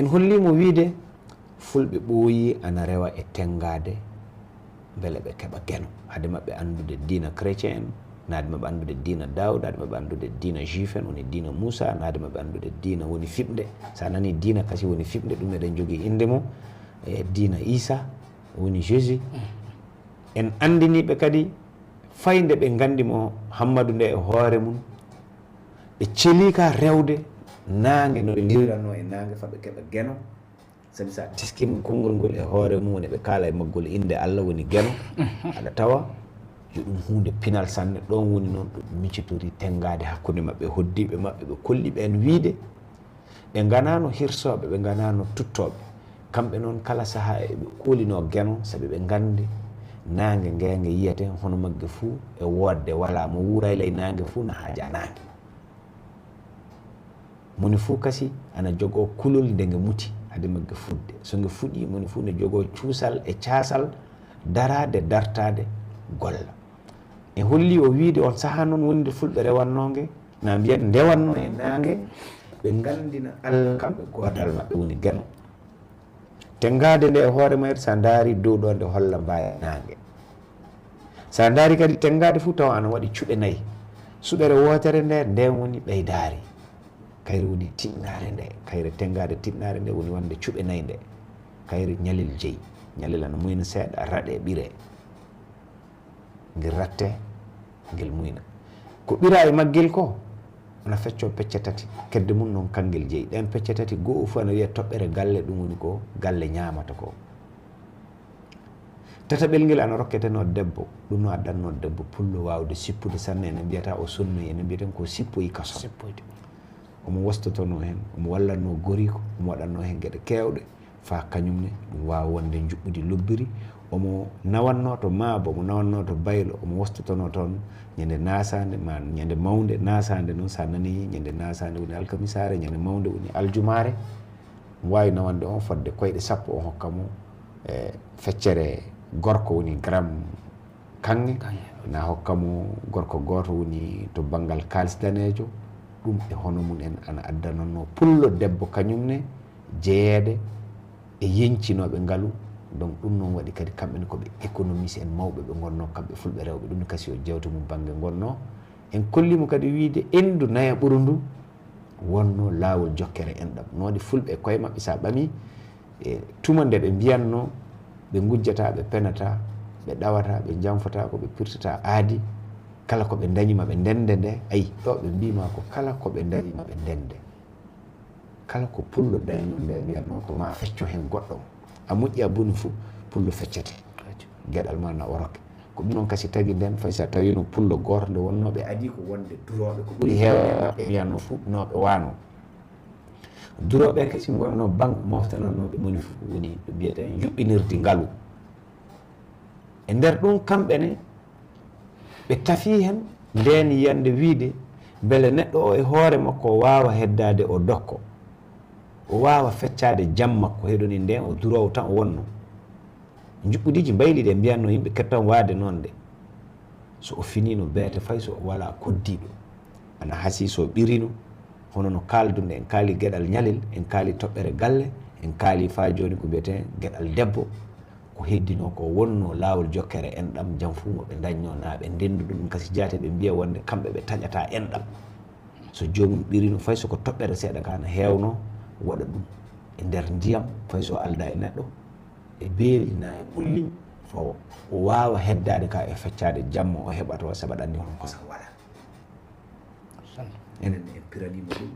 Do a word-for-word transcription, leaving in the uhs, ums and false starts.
En holliimo wiide fulɓe ɓooyi ana rewa e tenngaade mbele ɓe keɓa geno. Hade maɓɓe anndude diina chrétien en, naade maɓɓe anndude diina Daawda, hade maɓɓe anndude diina juif en, woni diina Muusa, naade maɓɓe anndude diina woni fiɓnde. So a nanii diina kasi woni fiɓnde, ɗum eɗen njogii innde mum, e diina Iisa, woni Jésus. En anndinii ɓe kadi fayde ɓe nganndi mo Hammadu nde e hoore mum. Ɓe celii ka rewde naange no ɓe ndiwranoo e naange fa ɓe keɓa geno. Sabi so a tiskiima konngol ngol e hoore mum, woni ɓe kaala e maggol innde Allah woni geno, aɗa tawa yo ɗum huunde pinal sanne. Ɗoon woni noon ɗo ɓe micitorii tenngaade hakkunde maɓɓe, hoddiiɓe maɓɓe, ɓe kolli ɓeen wiide ɓe nganaano hirsooɓe, ɓe nganaano tuttooɓe. Kamɓe noon kala sahaa eɓe koolinoo geno, sabi ɓe nganndi naange ngeenge yiyetee hono magge fuu e woodde, walaa mo wuuray ley naange fuu na haajaa naange. Moni fuu kasi ana jogoo kulol nde nge muti hade magge fuɗde. So nge fuɗii, moni fuu ne jogoo cuusal e caasal daraade, dartaade, golla. E holli o wiide on sahaa noon wonde fulɓe rewannoo nge, na mbiyen ndewannoo e naange, ɓe nganndina Allah kamɓe goodal maɓɓe woni geno. Tenngaade nde e hoore mayre, so a ndaari dow ɗo nde holla mbaaya naange. So a ndaari kadi tenngaade fuu tawa ana waɗi cuɓe nayi. Suɓere wootere nde, nden woni ɓeydaari. Kayre woni tiɗnaare nde. Kayre tenngaade tiɗnaare nde woni wonde cuɓe nayi nde. Kayre ñalel jeyi. Ñalel ana muyna seeɗa, raɗe, ɓire. Ngel ratte, ngel muyna. Ko ɓira e maggel ko, ana feccoo pecce tati. Kedde mum noon kanngel jeyi. Ɗeen pecce tati, goo fof ana wiya toɓɓere galle, ɗum woni ko galle ñaamata ko. Tataɓel ngel ana rokketenoo debbo, ɗum no addannoo debbo pullo waawde sippude sanne, ene mbiyata o sonnoyi, ene mbiyaten ko sippoyi kaso. Sippoyde. Omo wostotonoo heen, omo wallatnoo goriiko, omo waɗatnoo heen geɗe keewɗe, faa kañum ne ɗum waawa wonde njuɓɓudi lobbiri. Omo nawannoo to Maabo, omo nawannoo to Baylo, omo wostotonoo toon ñande naasaande, ma ñande mawnde. Naasaande noon, so a nanii ñande naasaande woni alkamisaare, ñande mawnde woni aljumaare. Omo waawi nawande on fodde koyɗe sappo, on hokka mo, e, feccere gorko woni gram kaŋŋe, kaŋŋe. Na hokka mo gorko gooto woni to banngal kaalis daneejo. Ɗum e hono mum en ana addanannoo pullo debbo kañum ne jeyeede e yeñcinooɓe ngalu. Donc ɗum noon waɗi kadi kamɓe ne ko ɓe économiste en mawɓe ɓe ngonnoo, kamɓe fulɓe rewɓe. Ɗum ne kasi o jewte mum bannge ngonnoo. En kolli mo kadi wiide enndu naya ɓuru ndu wonnoo laawol jokkere enɗam. No waɗi fulɓe e koye maɓɓe, so a ɓamii, e tuma nde ɓe mbiyatnoo, ɓe ngujjataa, ɓe penataa, ɓe ɗawataa, ɓe njanfotaako, ɓe pirtataa aadi, kala ko ɓe ndañi ma ɓe ndende nde. Ayi, ɗo ɓe mbii ma ko kala ko ɓe ndañi ma ɓe ndende. Kala ko pullo dañnoo nde mbiyatnoo ko ma fecco heen goɗɗo. A moƴƴi, a boni fof, pullo feccete. Geɗal ma na o rokke. Ko ɗum noon kasi tagi nden, fay so a tawiino pullo gooto nde wonnoo ɓe adii ko wonde durooɓe, ko ɓuri heewde e maɓɓe mbiyatnoo fof no ɓe waanoo. Durooɓe kasi ngonnoo banque moftanannooɓe moni fof, woni ɓe mbiyetee yuɓɓinirdi ngalu. E nder ɗum kamɓe ne, ɓe tafii heen ndeen yiyannde wiide mbele neɗɗo o e hoore makko o waawa heddaade o dokko, o waawa feccaade jam makko, heɗoni ndeen o duroowo tan o wonnoo. Njuɓɓudiiji mbayliiɗi e mbiyatnoo yimɓe kettan waade noon de. So o finiino beete fay so o walaa koddiiɗo. Ana hasii so o ɓiriino, hono no kaalduno en kaali geɗal ñalel, en kaali toɓɓere galle, en kaali faa jooni ko mbiyetee geɗal debbo. Ko heddinoo ko wonnoo laawol jokkere enɗam, jam fuu mo ɓe ndañnoo na ɓe ndenndu ɗum, kasi jaate ɓe mbiya wonde kamɓe ɓe taƴataa enɗam. So joomum ɓiriino fay so ko toɓɓere seeɗa ka na heewnoo waɗa ɗum e nder ndiyam, fay so aldaa e neɗɗo, e beeli na e ɓulli, fo o waawa heddaade ka e feccaade jamma o heɓata o, sabu aɗa anndi hono kosam waɗa. Enen en piraniima ɗum.